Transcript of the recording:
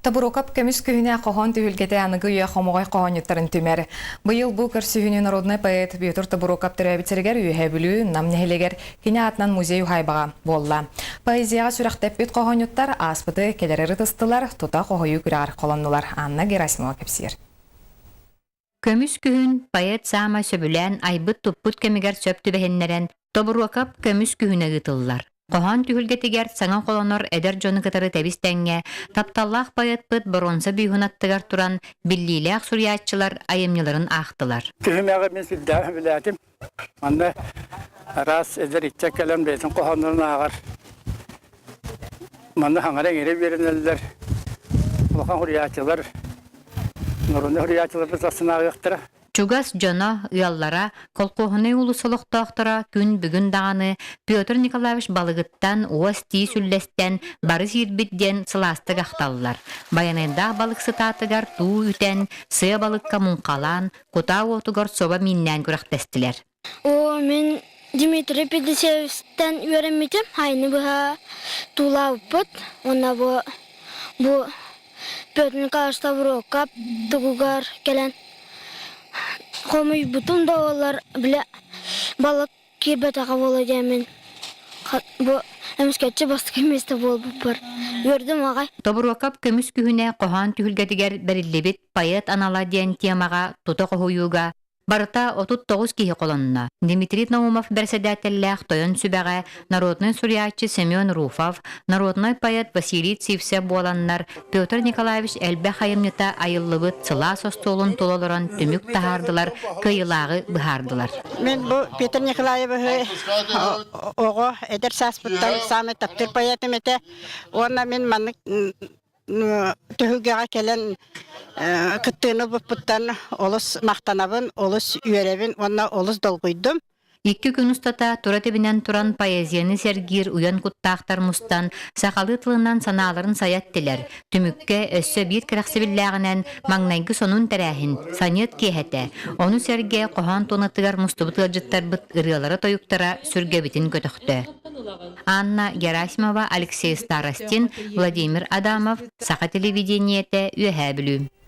Тобуруокап көмүс күһүнэ хоһоон түһүлгэтэ аныгы үйэ хомоҕой хоһоонньуттарын түмэр. Быйыл бу көрсүһүүнү народнай поэт Петр Тобуруокап төрөөбүт сиригэр Үөһээ Бүлүү Нам нэһилиэгэр кини аатынан музей уһаайбаҕа буолла. Поэзияҕа сүрэхтэппит хоһоонньуттар ааспыты кэлэри ырытыстылар, тута хоһуйуу күрэҕэр холоннулар. Анна Герасимова кэпсиир. Көмүс күһүн поэт саамай сөбүлээн айбыт-туппут кэмигэр сөп түбэһиннэрэн Тобуруокап көмүс күһүнэ ыытыллар. Хоһоон түһүлгэтигэр саҥа холонор эдэр дьону кытары тэбис-тэҥҥэ тапталлаах поэтпыт боруонса бүүһүн аттыгар туран биллиилээх суруйааччылар айымньыларын аахтылар. Түһүмэҕи мин сүрдээҕин сөбүлээтим. Манна араас эдэр ыччат кэлэн бэйэтин хоһооннорун ааҕар. Манна хаҥара-иҥэрэ үөрэнэллэр. Улахан суруйааччылар, норуодунай суруйааччыларбыт сарсын ааҕыахтара. Чугас дьоно, ыаллара, колхуоһунай уулусса олохтоохторо күн бүгүн даҕаны Петр Николаевич балыгыттан уос-тиис үллэстэн бары сиирбит диэн сылаастык ахталлар. Байанайдаах балык сытаатыгар туу үтэн, сыа балыкка муҥхалаан, кутаа уотугар собо мииннээн күрэхтэстилэр. Оо, мин Дмитрий Петросевичтан үөрэммитим, айны быһа туулаабыппыт. Уонна бу, бу Петр Николаевич Ставрокап тугугар кэлэн хомуйбутум да буоллар, бile балык киирбэтэҕэ буолуо диэммин бу эмискэччи бастакы миэстэ буолбуппар үөрдүм аҕай. Тобуруокап көмүс күһүнэ хоһоон түһүлгэтигэр бэриллибит «Поэт анала» диэн темаҕа тута хоһуйууга Барыта 39 киһи холонно. Дмитрий Наумов бэрэссэдээтэллээх Тойон Сүбэҕэ народнай суруйааччы Семен Руфов, народнай поэт Василий Сивцев буоланнар Петр Николаевич элбэх айымньыта айыллыбыт сылаас остуолун тула олорон түмүк таһаардылар, кыайыылааҕы быһаардылар. Мин бу Петр Николаевиһы оҕо эдэр сааспыттан саамай таптыыр поэтым этэ. Уонна мин маннык Түһүлгэҕэ кэлэн кыттыыны ылбыппыттан олус махтанабын, олус үөрэбин уонна олус долгуйдум. Икки күн устата тура тэбинэн туран поэзияны сэргиир уйан куттаахтар мустан, сахалыы тылынан санааларын сайа эттилэр. Түмүккэ өссө биир кэрэхсэбиллээҕинэн маҥнайгы сонун тэрээһин, саньыат киэһэтэ. Ону сэргэ хоһоон туонатыгар мустубут ыалдьыттарбыт ырыалара-тойуктара сүргэбитин көтөхтө. Анна Герасимова, Алексей Старостин, Владимир Адамов, Саха телевидениетэ, Үөһээ Бүлүү.